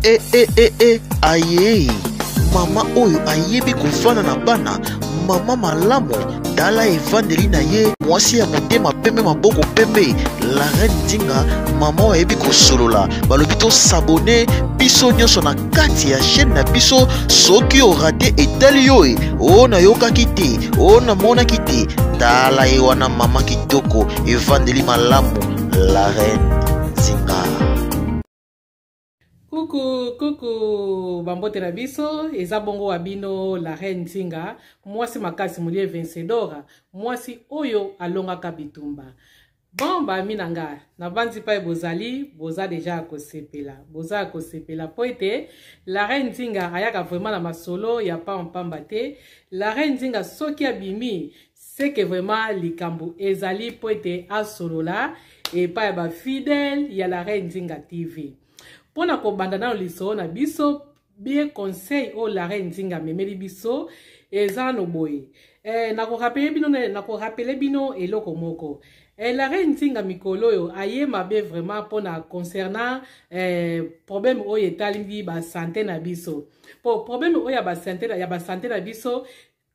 E e e e aye mama oyo ayebi kofanda na bana, mama malamu, tala evandeli na ye, mwasi ya motema pembe, maboko pembe, la reine Nzinga, mama oyo ayebi kosolola. Balobi tosabone biso nyonso na kati ya chaîne na biso. Soki orate etali yo e, o nayokaki te, o namonaki te, tala ye wana mama kitoko, evandeli malamu, la reine Nzinga. Kuku kuku, bambote na biso eza bongo wa bino la reine Nzinga, mwasi makasi molie vencedora, mwasi oyo alongaka bitumba. Bon bami na nga, nabanzi pai bozali, boza deja ya kosepela, boza ya kosepela po ete la reine Nzinga ayaka vraiment na masolo ya pamba pamba te. La reine Nzinga soki abimi, c'est que vraiment likambo ezali po ete asolola epai ya ba fidèle ya la reine Nzinga TV. Mpo na kobanda nano lisolo na biso, bien conseil oyo la reine Nzinga amemeli biso eza nano boye. Nakorapele bino, nakorapele bino eloko moko. La reine Nzinga mikolo oyo aye mabe vraiment mpo na concernant problème oyo etali ba santé na biso. Po problème oyo ya ba santé, ya ba santé na biso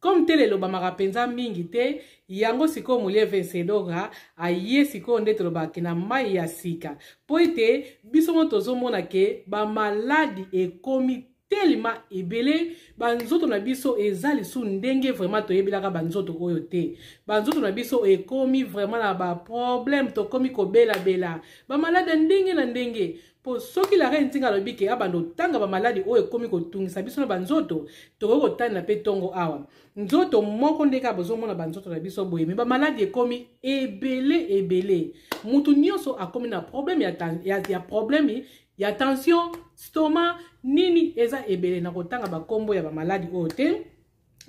comme tele elobamaka mpenza mingi te, yango sikoyo molie vencedora aye sikoyo nde tolobaka na mai ya sika, mpo ete biso mo tozomona ke bamaladi ekomi telema ebele, banzoto na biso eza lisusu ndenge vraiment toyebelaka banzoto oyo te. Banzoto na biso ekomi vraiment na baproblème, tokomi kobelabela bamaladi ya ndenge na ndenge. Po soki la reine Nzinga alobi ke abanda otanga bamaladi oyo ekomi kotungisa biso na banzoto, tokoki kotalela mpe ntongo awa nzoto moko nde kaka bozomona banzoto na biso boye, me bamaladi ekomi ebele ebele. Mutu nyonso akomi na problème ya problème ya tension, stoma, nini eza ebele. Na kotanga bakombo ya bamaladi oyo te,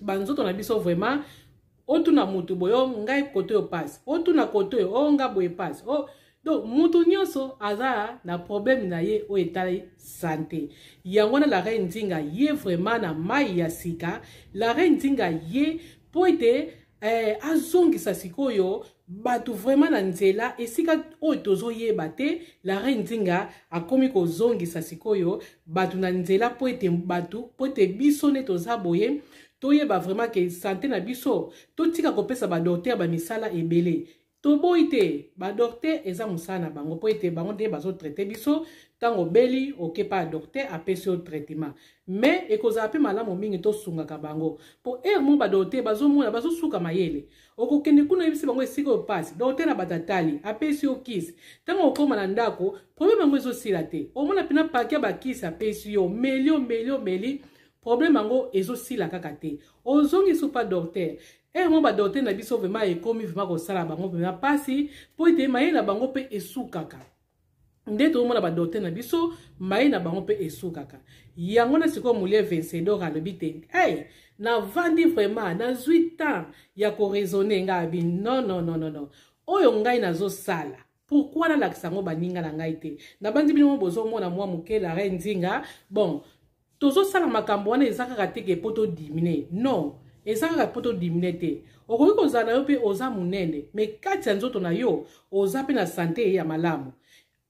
banzoto na biso vraiment otuna mutu boye, o ngai kote oyo pasi, otuna kote oyo, o nga boye pasi, o donc mutu nyonso aza na problème na ye oyo etali santé. Yango wana la reine Nzinga ye vraiment na mai ya sika, la reine Nzinga ye po ete azongisa sikoyo bato vraiment na nzela esika oyo tozoyeba te. La reine Nzinga akomi kozongisa sikoyo bato na nzela po ete bato, po ete biso nde toza boye toyeba vraiment ke santé na biso, totika kopesa ba docteur ba misala ebele. Toboyi te ba docteur eza mosala na bango, po ete bango nde bazotraite biso. Ntango obeli okepa ya docteur apesi yo traitement, mais ekozala mpe malamu mingi tosungaka bango, po heure moko ba docteur bazomona bazosuka mayele. Okokende kuna oyebisi bango esika oyo pasi, docteur na bato atali apesi yo kisi, ntango okóma na ndako problème yango ezosila te. Omona mpena pake ya bakisi apesi yo, omeli omeli omeli, problème yango ezosila kaka te, ozongi supa docteur. Heure moko ba docteur na biso vraiment ekomi vraiment kosala bango vraiment pasi, po ete mayele na bango mpe esukaka. Nde tozomona ba docteur na biso mayele na bango mpe esukaka. Yango na sikoyo molie vencedor alobi te, hey, navandi vraiment nazwi temps ya koraisonne, ngai abi non non non non non, oyo ngai nazosala pourquoi nalakisa yango baninga na ngai te? Nabandi bino mo bozomona mwa moke la reine Nzinga. Bon, tozosala makambo wana eza kaka te ke po todimine, non, eza kaka po todimine te. Okoki kozala na yo mpe oza monene, me kati ya nzoto na yo oza mpe na sante ya malamu.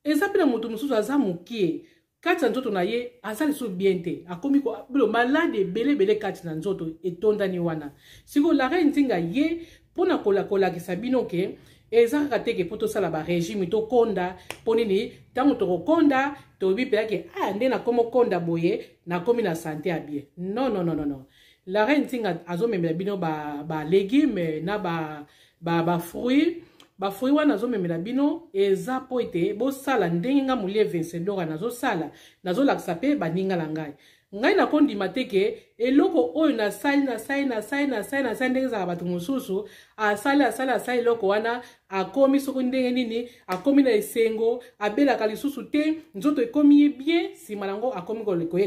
Eza mpe na moto mosusu aza mokie, kati ya nzoto na ye aza lisusu bien te, akomi bilo malade ebele ebele kati na nzoto etondani wana. Sikoyo la reine Nzinga ye mpona kolakisa bino ke eza kaka te ke mpo tosala ba régime tokonda. Mpo nini? Ntango tokokonda toyebi mpenza ke ah, nde nakomi okonda boye nakomi na sante ya bien. Non non non non non, la reine Nzinga azomemela bino ba, ba légume na ba, ba, ba fruit. Ba fruit wana azomemela bino eza mpo ete bosala ndenge nga molie vencedora nazosala, nazolakisa mpe baninga na ngai. Ngai nakondima te ke eloko oyo nasali nasali nasali nasali nasali ndenge ezalaka bato mosusu asali asali asali eloko wana akomi soki ndenge nini, akomi na esengo, abelaka lisusu te, nzoto ekomi ye bien, nsima nango akomi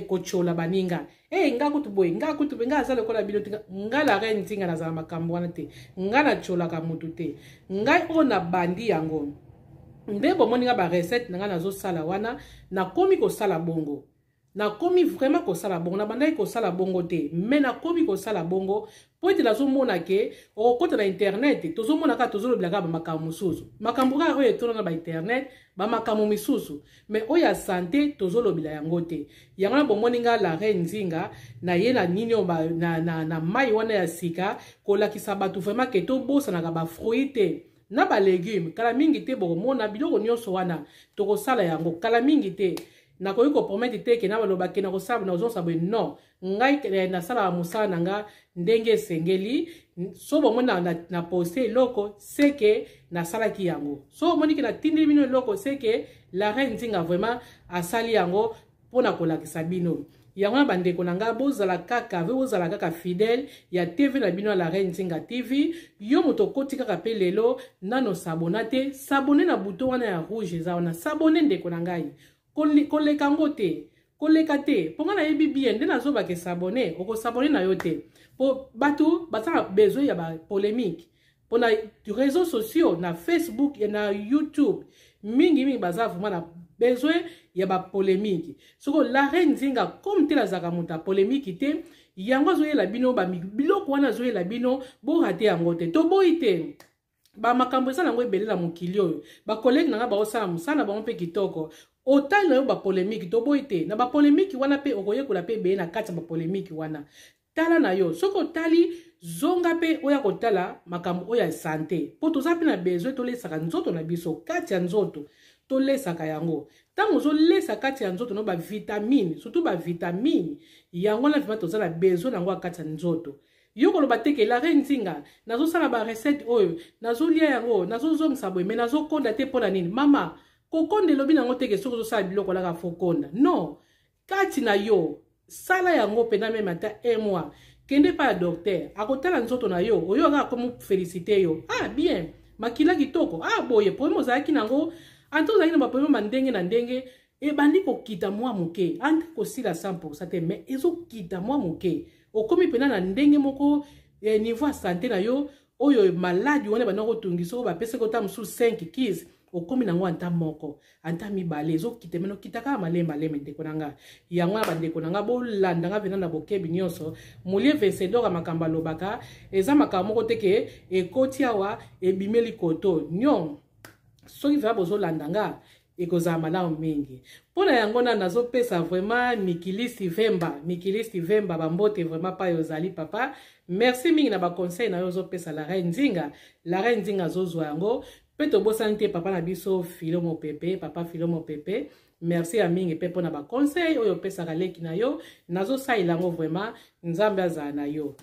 kotyola baninga. Hey, nga kutu boye, nga kutu boye, nga aza lokola bino te. Nga la reine Nzinga nazala makambo wana te, nga natyolaka motu te. Ngai oyo nabandi yango nde bomoni nga ba recette na ngai nazosala wana, nakomi kosala bongo. Nakomi vraiment kosala bongo. Nabandaki kosala bongo te, mais nakomi kosala bongo mpo ete nazomona ke okokota na internet, tozomona kaka, tozolobela kaka bamakambo mosusu, makambo kaka oyo etonda na bainternet, bamakambo misusu, mais oyo ya santé tozolobela yango te. Yango na bomoni nga la reine Nzinga na ye na nini oyo na mai wana ya sika, kolakisa bato vraiment ke tobosanaka bafruit te na balégume. Kala mingi te bokomona biloko nyonso wana, tokosala yango kala mingi te. Nakoki kopromettre te ke na baloba ke nakosala, nazongisa boye. Non, ngai nasalaka mosala na nga ndenge esengeli. So bomoni na poste eloko, seke nasalaki yango. So omoni ke natindeli bino eloko, seke la reine Nzinga vraiment asali yango mpona kolakisa bino yango. Na bandeko na ngai, bozala kaka ve, bozala kaka fidèle ya TV na bino ya la reine Nzinga TV. Yo moto okoti kaka mpe lelo, nano s'abonner te, s'abonner na bouton wana ya rouge eza wana. S'abonner, ndeko na ngai, koleka yango te, koleka te, mpo ngai nayebi bien nde nazobaka s'abonner, okos'abonner na yo te, mpo bato baza na besoin ya bapolémique. Mpo na réseaux sociaux, na Facebook, na YouTube mingimingi, baza vraiment na besoin ya bapolémique. Soko la reine Nzinga, comme te nazalaka moto ya polémique te, yango azoyela bino biloko wana, azoyela bino, borater yango te. Toboyi te, bamakambo eza nango ebele na mokili oyo. Bacollègue na nga baosala mosala na bango mpe kitoko. Otali na yo bapolémique, toboyi te, na bapolémique wana mpe okoyekola mpe ebele na kati ya bapolémique wana. Tala na yo, soki otali, zonga mpe oya kotala makambo oyo ya santé, mpo toza mpe na besoin tolesaka nzoto na biso. Kati ya nzoto tolesaka yango. Ntango ozolesa kati ya nzoto no bavitamine, surtout bavitamine, yango wana vraiment toza na besoin na yango ya kati ya nzoto. Yo koloba te ke la reine Nzinga, nazosala barecette oyo, nazolia yango, nazozongisa boye, mais nazokonda te, mpo na nini? Mama, kokonda elobi nango te ke soki ozosala biloko olaka fo konda. Non, kati na yo sala yango mpena même ata un mois, kende epai ya docteur, akotala nzoto na yo oyo kaka komo féliciter yo: "Ah bien, makila kitoko." Ah boye, problème ozalaki nango, ante ozalaki na baproblème bandenge na ndenge, ebandi kokita mwa moke, ante kosila 100 te, mais ezokita mwa moke. Okomi mpena na ndenge moko ya niveau ya santé na yo oyo maladi wana ebanda kotungisa, oyo bapesaki ota mosusu 5 kis, okomi nango anta moko, anta mibale, ezokita mene, okita kaka malembe malembe, ndeko na nga. Yango wana, bandeko na nga, bolanda nga mpena na bokebi nyonso. Molie vencedor ya makambo alobaka eza makambo moko te ke ekoti awa, ebimeli koto nyon. Soki vraiment bozolanda nga, ekozala malamu mingi. Mpo na yango na nazopesa vraiment mikilisi Vemba, mikilisi Vemba, bambote vraiment pai ozali papa. Merci mingi na baconseil na yo ozopesa la reine Nzinga. La reine Nzinga azozwa yango mpe. Tobosani te papa na biso Filo Mopepe, papa Filo Mopepe, merci ya mingi mpe mpona baconseil oyo opesaka leki na yo. Nazosalela yango vraiment. Nzambe azala na yo.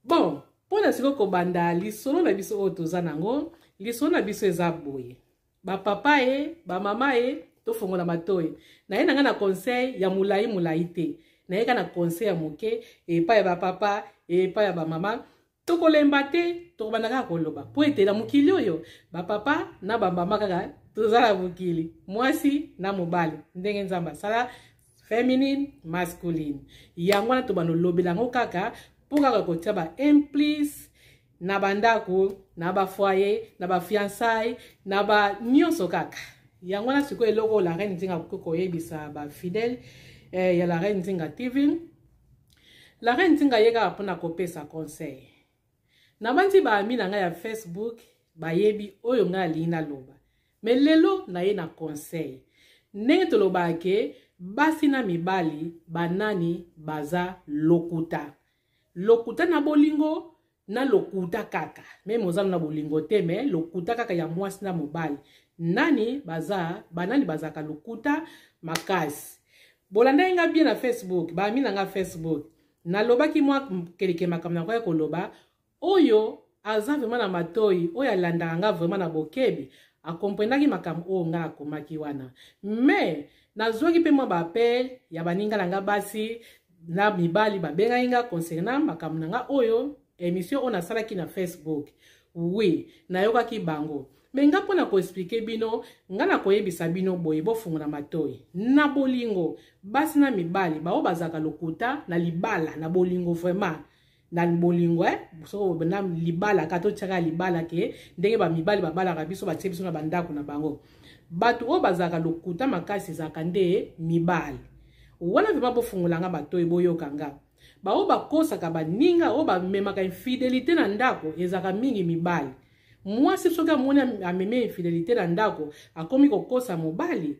Bon, mpo na sikoyo kobanda lisolo na biso oyo toza nango, lisolo na biso eza boye: bapapa ye, bamama ye, tofongola matoi na ye na ngai na conseil ya molai molai te, nayeka na conseil ya moke epai ya bapapa, epai ya bamama. Tokolemba te, tokobanda kaka koloba, mpo ete na mokili oyo bapapa na bamama kaka toza na mokili, mwasi na mobali, ndenge Nzambe asala, féminine, masculine. Yango wana tobanda olobela yango kaka mpo kaka kotia ba implice na bandako, na bafoyer, na bafiançailles, na ba nyonso kaka. Yango wana sikoyo eloko oyo la reine Nzinga akoki koyebisa bafidèle ya la reine Nzinga TV, la reine Nzinga ye kaka mpona kopesa conseil. Nabandi baamis na ngai ya Facebook bayebi oyo ngai alingi naloba, mais lelo naye na conseil. Ndenge tolobaka ke basi na mibali, banani baza lokuta? Lokuta na bolingo, na lokuta kaka même oza na bolingo te, mais lokuta kaka ya mwasi na mobali, nani baza, banani bazalaka lokuta makasi? Bolandaki nga bien na Facebook, baamis na nga Facebook, nalobaki mwa keleke makambo nakoya koloba. Oyo aza vraiment na matoi, oyo alandaka nga vraiment na bokebi, akomprendaki makambo oyo nga nakomaki wana. Mais nazwaki mpe mwa baappel ya baninga na nga basi na mibali, babengaki nga concernant makambo na nga oyo, émission oyo nasalaki na Facebook. Oui, nayokaki bango, mais nga mpo na koexpliquer bino, nga na koyebisa bino boye: bofungola matoi. Na bolingo, basi na mibali, bao bazalaka lokuta na libala, na bolingo, vraiment na bolingo, soko na libala ka, totiaka libala ke ndenge bamibali babalaka biso, batie biso na bandako na bango, bato oyo bazalaka lokuta makasi ezalaka nde mibali. Wana vraiment bofungola nga matoi, boyoka nga. Baoyo bakosaka baninga, oyo bamemaka infidélité na ndako, ezalaka mingi mibali. Mwasi soki amoni amemi infidélité na ndako, akomi kokosa mobali,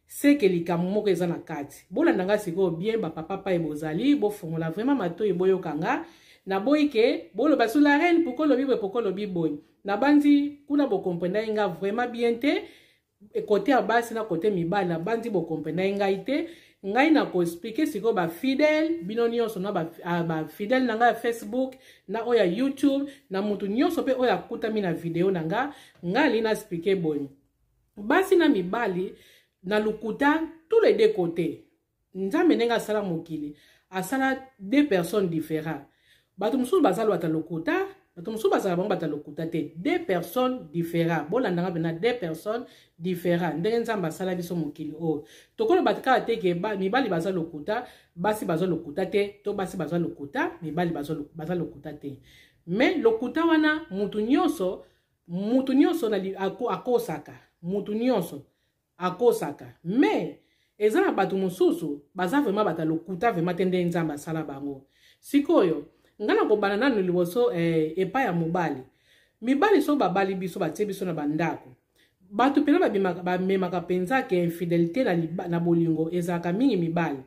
seke likambo moko eza na kati. Bolanda nga sikoyo bien, bapapa pai bozali, bofungola vraiment matoi, boyoka nga. Naboyi ke boloba sur la reine, pourquoi olobi boye, pourquoi olobi boye. Nabandi kuna bocomprendre nga vraiment bien te. Côté ya basi na côté mibali, nabandi bocomprendre ngai te. Ngai na koexpliquer sikoyo bafidèle bino nyonso, na bafidèle na ngai ya Facebook na oyo ya YouTube, na mutu nyonso mpe oyo akutami na video na nga. Ngai ali na expliquer boye: basi na mibali na lokuta, tous les deux côtés. Nzambe ndenge asala mokili, asala deux personnes différentes. Bato mosusu baza lwata lokuta, bato mosusu bazala bango bata lokuta te. Deux personnes différentes, bolandanga mpena, deux personnes différentes. Ndenge Nzambe asala biso mokili oyo, tokoloba kaka te ke mibali baza lokuta, basi baza lokuta te, to basi baza lokuta, mibali baza lokuta te. Mais lokuta wana, mutu nyonso akosaka, mutu nyonso akosaka. Mais eza na bato mosusu baza vraiment bato ya lokuta vraiment te, nde Nzambe asala bango. Sikoyo ngai na kobanda nanu liboso epai ya mobali. Mibali soki babali biso, batie biso na bandako, bato mpena bamemaka mpenza ke infidélité na bolingo ezalaka mingi mibali.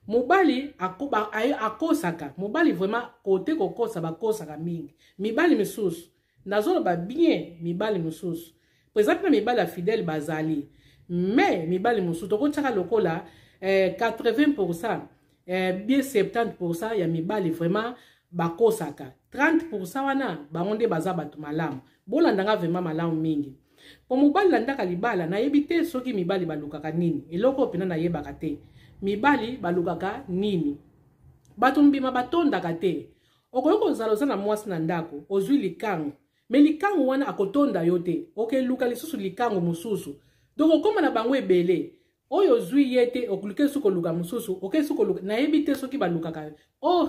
Mobali akosaka, mobali vraiment kote kokosa, bakosaka mingi mibali misusu. Nazoloba bien, mibali mosusu, po eza mpe na mibali ya fidèle bazali. Mais mibali mosusu tokotiaka lokola 80, bien 70 ya mibali vraiment bakosaka. 30 wana bango nde baza bato malamu. Bolandanga vraiment malamu mingi, po mobali landaka libala. Nayebi te soki mibali balukaka nini. Eloko oyo mpena nayebaka te, mibali balukaka nini? Bato mbima batondaka te. Okoki kozala oza na mwasi na ndako, ozwi likango, mais likango wana akotonda yo te, okeluka lisusu likango mosusu. Donc okóma na bango ebele. Oyo ozwi ye te, okoluka esu koluka mosusu, oke koluka. Nayebi te soki balukaka or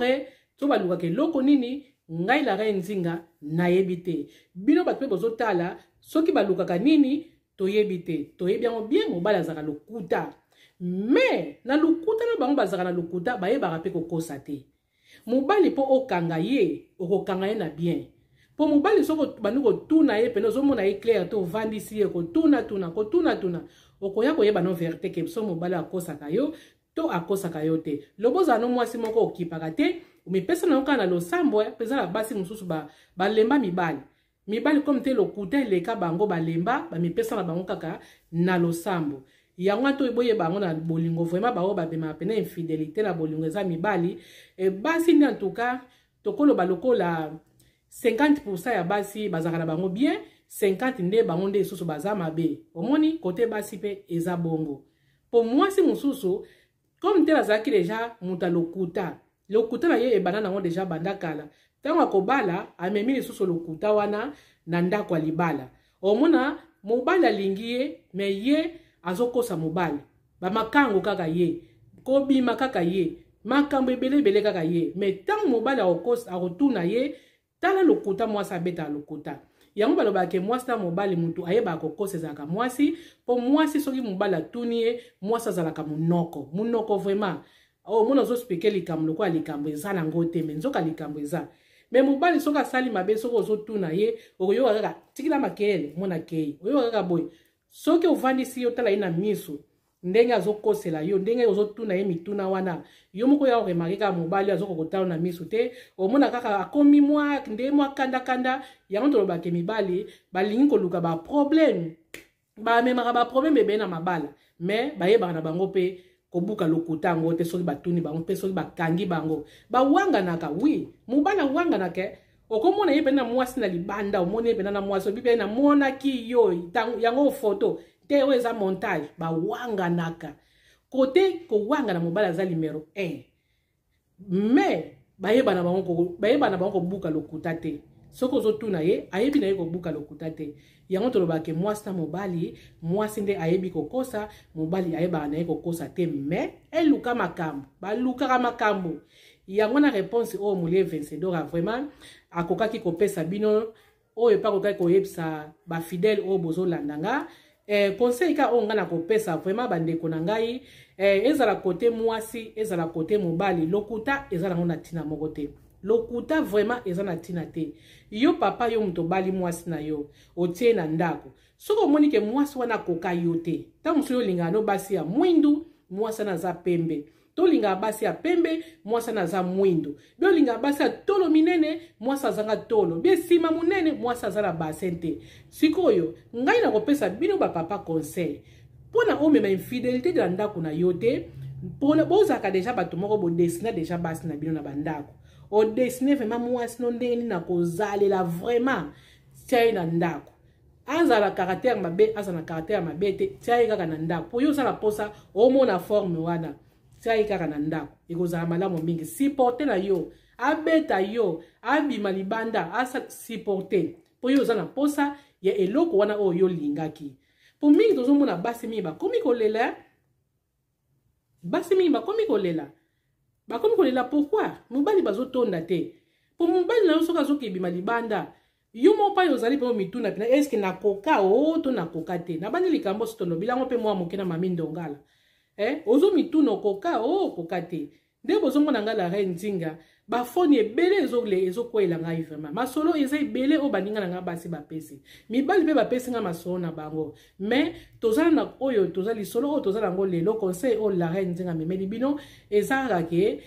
to balukaka eloko nini. Ngai la reine Nzinga nayebi te. Bino bato mpe bozotala, soki balukaka nini, toyebi te. Toyebi yango bien, mobali azalaka lokuta. Mais na lokuta na bango, bazalaka na lokuta, bayebaka mpe kokosa te. Mobali, mpo okanga ye, okokanga ye na bien. Mpo mobali soki bandi kotuna ye pene, ozomona ye clair te, ovandisi ye, kotunatuna, kotunatuna, okoya koyeba no vérité ke so mobali akosaka yo to akosaka yo te. Lobo ozala no mwasi moko okipaka te, omipesa na yo kaka na losambo. Mpenza na basi mosusu balemba mibali. Mibali comme te lokuta eleka bango, balemba, bamipesa na bango kaka na losambo. Yango wana to boyeba yango na bolingo vraiment, baoyo babemaka pene infidélité na bolingo eza mibali. E basi nde, en tout cas tokoloba lokola 50 ya basi bazalaka na bango bien, 50 nde bango nde lisusu baza mabe. Omoni kote basi mpe eza bongo, mpo mwasi mosusu comme te azalaki déjà moto alokuta, lokuta na ye ebanda nango déjà banda kala. Ntango akobala, amemi lisusu lokuta wana na ndako ya libala. Omona mobali alingi ye, mais ye azokosa mobali, bamakango kaka ye, kobima kaka ye, makambo ebele ebele kaka ye. Mais ntango mobali akotuna ye, tala lokuta mwasi abetaka lokuta. Yango balobaka mwasi na mobali, mutu ayebaka kokosa ezalaka mwasi. Mpo mwasi soki mobali atuni ye, mwasi azalaka monoko monoko vraiment. Omona ozoexpliquer likambo lokola likambo eza nango te, mais nzoka likambo eza. Mais mobali soki asali mabe, soki ozotuna ye, okoyoka kaka tikila makelele, mona kei, oyoka kaka boye. Soki ovandisi ye, otala ye na miso ndenge azokosela yo, ndenge ozotuna ye mituna wana, yo moko ya oremarquer kaka mobali azokoka kotala na miso te. Omona kaka akomi mwa nde mwa kandakanda. Yango tolobake mibali balingi koluka baproblème, bamemaka baproblème ebele na mabala. Mais bayebaka na bango mpe kobuka lokuta yango te. Soki batuni bango mpe, soki bakangi bango, bawanganaka. Oui, mobali awanganaka. Okomona ye mpena mwasi na libanda, omoni ye mpena na mwasi, obi mpe namonaki yo yango foto te, oyo eza montage. Bawanganaka kote kowangana, mobali aza numero 1. Mais bayeba na bango kobuka lokuta te. Soki ozotuna ye, ayebi na ye kobuka lokuta te. Yango tolobaka mwasi na mobali, mwasi nde ayebi kokosa, mobali ayebaka na ye kokosa te. Mais eluka makambo, balukaka makambo. Yango na réponse oyo Molie Vencedora vraiment akokaki kopesa bino, oyo mpe akokaki koyebisa bafidèle oyo bozolanda nga. Conseil ka oyo ngai nakopesa vraiment bandeko na ngai. Ezala kote mwasi, ezala kote mobali, lokuta eza nango na ntina moko te. Lokuta vraiment eza na ntina te. Yo papa, yo moto obali mwasi na yo, otie na ndako, soki omoni ke mwasi wana akoka yo te, ntango mosusu yo olingaka no basi ya mwindu, mwasi wana aza pembe, tolingaka basi ya pembe, mwasi wana aza mwindu, be olingaka basi ya tolo minene, mwasi azanga tolo, be nsima monene, mwasi aza na bassin te. Sikoyo ngai nakopesa bino bapapa conseil mpona omema infidélité na ndako na yo te. Mpona bozalaka déjà bato moko bodessiner déjà basi na bino na bandako, odessiner vraiment mwasi no ndenge nini nakozalela vraiment, tia ye na ndako. Azala caractère mabe, aza na caractère mabe te, tia ye kaka na ndako. Po yo ozala mposa omona forme wana, tia ye kaka na ndako, ekozala malamu mingi. Supporte na yo, abeta yo, abima libanda, asa supporte, mpo yo oza na mposa ya eloko wana oyo yo olingaki. Mpo mingi tozomona basi mingi bakomi kolela, basi mingi bakomi kolela, bakomi kolela. Pourquoi? Mobali bazotonda te. Mpo mobali na yo soki azokebima libanda, yo moko pai ozali mpe mituna mpena: eske nakoka o to nakoka te? Nabandi likambo so tolobi yango mpe mwa moke na mami Ndongala. Ozomituna okoka o okoka te. Nde bozomona ngai la reine Nzinga, bafoni ebele ezokweyela ngai vraiment. Masolo eza ebele oyo baninga na ngai basi bapesi, mibali mpe bapesi ngai masolo na bango. Mais toza na oyo toza lisolo oyo toza nango lelo, conseil oyo la reine Nzinga amemeli bino eza kaka ke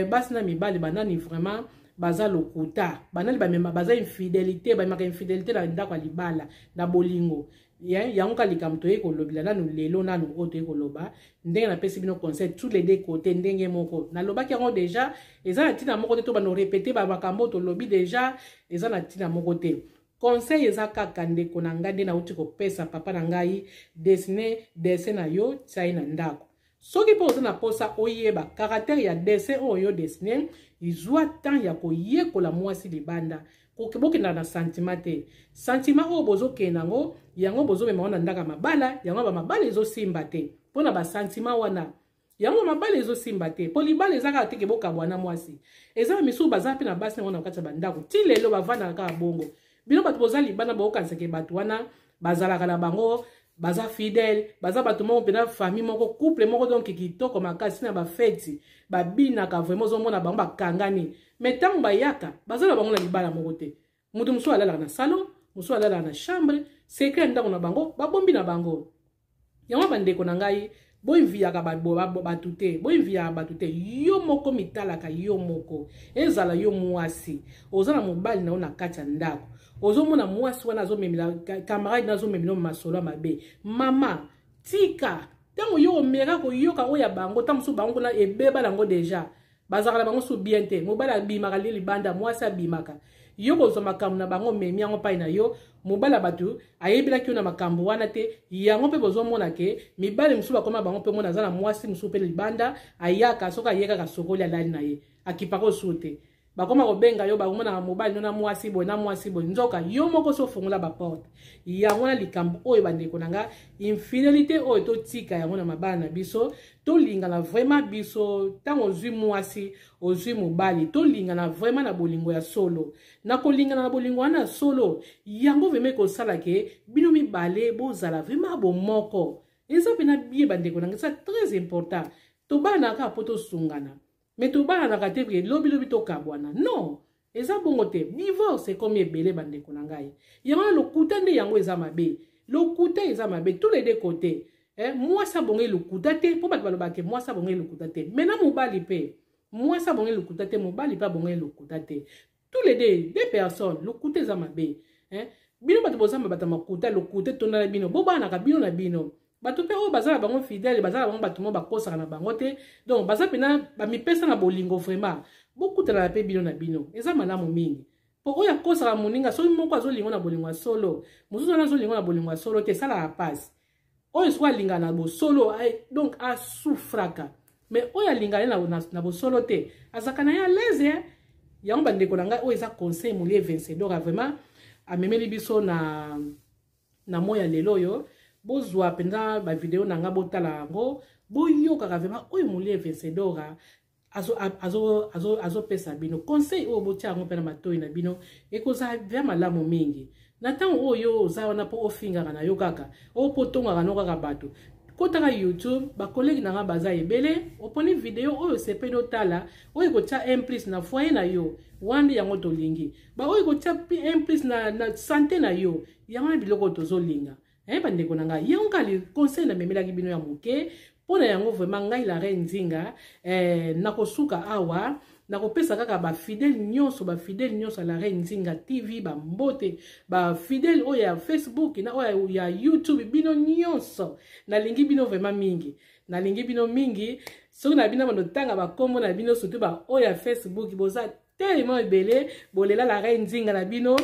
basi na mibali banani vraiment baza lokuta, banani bamema baza infidélité, bamemaka infidélité na ndako ya libala na bolingo. Yango ka likambo toyei kolobela nanu lelo. Nanu oyo toyei koloba, ndenge napesi bino conseil tous les deux côtés, ndenge moko nalobaki yango déjà, eza na ntina moko te to bano répéter bamakambo oyo tolobi déjà, eza na ntina moko te. Conseil eza kaka, ndeko na ngai, nde nauti kopesa papa na ngai: dessine dessin na yo, tia ye na ndako. Soki mpe oza na mposa oyeba caractère ya dessin oyo yo dessine, zwa temps ya koyekola mwasi libanda. Bokendaka na sentiment te. Sentiment oyo bozokende yango, yango bozomema wana ndako ya mabala, yango bamabala ezosimba te mpona basentiment wana. Yango mabala ezosimba te, mpo libala eza kaka teke bokabwana mwasi. Eza na misusu baza mpe na basi nango na kati ya bandako, ti lelo bavandaka kaka bongo. Bino bato boza libanda, bokokanisaka bato wana bazalaka na bango, baza fidèle, baza bato moko mpena, famille moko, couple moko, donc kitoko makasi, na bafeti babinaka vraiment, ozomona bango bakangani. Mais ntango bayaka, baza na bango na libala moko te. Moto mosusu alalaka na salon, mosusu alalaka na chambre, secret ya ndako na bango babombi na bango. Yango bandeko na ngai, boenviaka bato te, boenviaka bato te. Yo moko mitalaka yo moko. Ezala yo mwasi, oza na mobali na yo na kati ya ndako, ozomona mwasi wana azomemela camarade na, azomemela masolo ya mabe, mama tika. Ntango yo omeka koyoka oyo ya bango, ntango mosusu bango kuna ebeba nango déjà, bazalaka na bango su bien te. Mobali abimaka lie libanda, mwasi abimaka. Yo kozwa makambo na bango, memi yango mpai na yo. Mobali ya bato ayebelaki yo na makambo wana te. Yango mpe bozomona ke mibali mosusu bakoma bango mpe mona aza na mwasi mosusu mpe libanda, ayaka, soki aye kaka sokoli, alali na ye, akipaka osu te. Bakoma kobenga yo, bakomonaka mobali no na mwasi boye, na mwasi boye, nzoka yo moko so ofongola baporte. Yango wana likambo oyo, bandeko na nga, infidélité oyo totika yango na mabala na biso. Tolingana vraiment biso. Ntango ozwi mwasi, ozwi mobali, tolingana vraiment na bolingo ya solo. Na kolingana na bolingo wana ya solo, yango vraiment ekosala ke bino mibale bozala vraiment bomoko. Eza mpena bien, bandeko na nga, eza très important. Tobalanaka kaka mpo tosungana, mais tobalanaka te ke lobilobi tokabwana. Non, eza bongo te. Divorce ekomi ebele, bandeko na ngai. Yango na lokuta nde yango eza mabe. Lokuta eza mabe tous les deux côtés. Mwasi abongi lokuta te, mpo bato balobaka mwasi abongi lokuta te, mais na mobali mpe, mwasi abongi lokuta te, mobali mpe abongi lokuta te. Tous les deux personnes, lokuta eza mabe. Bino bato bozamba bato makuta, lokuta etondana bino, bobanaka bino na bino. Bato mpe oyo baza na bango fidèle, baza na bango bato mo bakosaka na bango te, donc baza mpena bamipesa na bolingo vraiment. Bokutanaka mpe bino na bino, eza malamu mingi. Mpo oyo akosaka moninga, soki moko azolingo na bolingo ya solo, mosusu wana azolingo na bolingo ya solo te, esalaka mpasi. Oyo soki alingaka na bosolo, donc asouffraka, mais oyo alingaka ye na bosolo te, azalaka na ye à l'aise. Yango bandeko na ngai, oyo eza conseil Molie Vencedora vraiment amemeli biso na moi ya lelo oyo. Bozwa mpenza bavideo na nga, botala yango, boyokaka vraiment oyo Molie Vencedora azopesa bino conseil oyo, botia yango mpe na matoi na bino, ekozala vya malamu mingi. Na ntango oyo oza wana mpo ofingaka na yo kaka, oyo mpo otongaka no kaka bato, Kotaka YouTube, bakolegi na nga baza ebele. Oponi video oyo osepeli otala, oyo ekotia un plus na foyer na yo, wana yango tolingi. Baoyo ekotia un plus na sante na yo, yango na biloko oyo tozolinga. Bandeko na ngai, yango kaka conseil namemelaki bino ya moke mpo na yango. Vraiment, ngai la reine Nzinga, nakosuka awa. Nakopesa kaka bafidèle nyonso, bafidèle nyonso ya la reine Nzinga TV bambote, bafidèle oyo ya Facebook na oyo ya YouTube. Bino nyonso, nalingi bino vraiment mingi, nalingi bino mingi. Soki na bino bandotanga bakombo na bino, surtout baoyo ya Facebook, boza tellement ebele. Bolela la reine Nzinga na bino,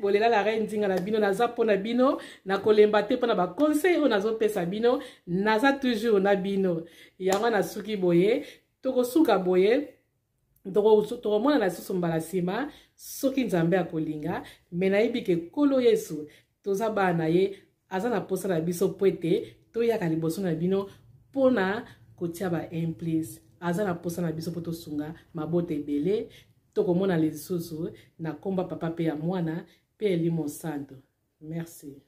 bolela la reine Nzinga na bino. Naza mpo na bino, nakolemba te mpo na baconseil oyo nazopesa bino. Naza toujours na bino. Yango nasuki boye, tokosuka boye, tokomona lisusu mbala nsima soki Nzambe akolinga. Me nayebi ke Nkolo Yesu, toza bana na ye, aza na posa na biso po ete toyaka liboso na bino mpona kotia ba implice. Aza na posa na biso mpo tosunga mabota ebele. Tokomona lisusu na komba Papa mpe ya Mwana mpe Elimo Santo. Merci.